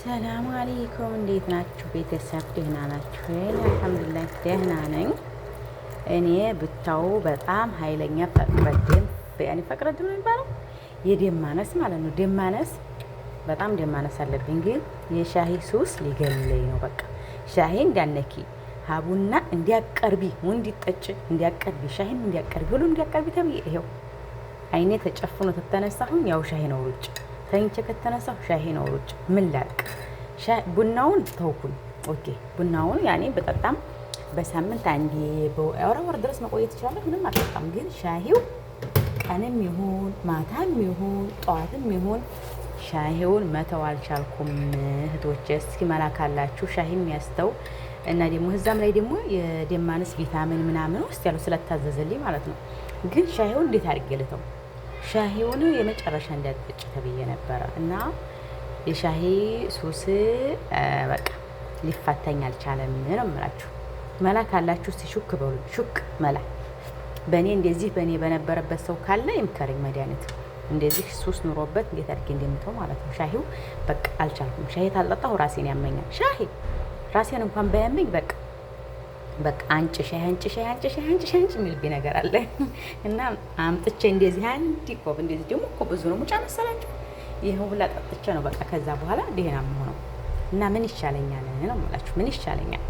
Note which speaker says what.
Speaker 1: ሰላም አለይኩም፣ እንዴት ናችሁ ቤተሰብ? ደህና ናችሁ? አልሐምዱሊላህ ደህና ነኝ። እኔ ብታው በጣም ኃይለኛ فقر دم፣ ያኔ فقر دم ነው የሚባለው፣ የደም ማነስ ማለት ነው። ደም ማነስ፣ በጣም ደም ማነስ አለብኝ፣ ግን የሻሂ ሱስ ሊገለኝ ነው። በቃ ሻሂ እንዳነኪ፣ ሀቡና እንዲያቀርቢ፣ እንዲጠጭ እንዲያቀርቢ፣ ሻሂም እንዲያቀርቢ፣ ሁሉ እንዲያቀርቢ ተብዬ ይሄው አይኔ ተጨፍኖ ተተነሳሁኝ ያው ሻሂ ነው ሩጭ። ተኝቼ ከተነሳሁ ሻሂ ነው ሩጭ። ምን ላድርግ? ቡናውን ተውኩኝ። Okay፣ ቡናውን ያኔ በጠጣም በሳምንት አንዴ፣ ወር ድረስ መቆየት ይችላለሁ። ምንም አልጠጣም። ግን ሻሂው ቀንም ይሁን ማታም ይሁን ጠዋትም ይሁን ሻሂውን መተው አልቻልኩም። እህቶቼ፣ እስኪ መላ ካላችሁ፣ ሻሂ የሚያስተው እና ደግሞ እዛም ላይ ደግሞ የደም ማነስ ቪታሚን ምናምን ውስጥ ያለው ስለታዘዘልኝ ማለት ነው። ግን ሻሂውን እንዴት አድርጌ ልተው? ሻሂውን የመጨረሻ እንዳትጠጪ ተብዬ ነበረ እና የሻሂ ሱስ በቃ ሊፋታኝ አልቻለም ነው የምላችሁ። መላ ካላችሁ እስቲ ሹክ በሉ፣ ሹክ መላ። በእኔ እንደዚህ በእኔ በነበረበት ሰው ካለ ይምከረኝ መድኃኒት። እንደዚህ ሱስ ኑሮበት እንዴት አድርጌ እንደምተው ማለት ነው። ሻሂው በቃ አልቻልኩም። ሻሂ ታልጠጣሁ ራሴን ያመኛል። ሻሂ ራሴን እንኳን ባያመኝ በቃ አንጭ ሻይ፣ አንጭ ሻይ፣ አንጭ ሻይ፣ አንጭ ሻይ፣ አንጭ የሚልብኝ ነገር አለ እና አምጥቼ እንደዚህ አንድ ኮብ፣ እንደዚህ ደግሞ እኮ ብዙ ነው፣ ሙጫ መሰላችሁ፣ ይኸው ሁላ ጠጥቼ ነው በቃ ከዛ በኋላ ደህና የምሆነው። እና ምን ይሻለኛል ነው የምላችሁ። ምን ይሻለኛል?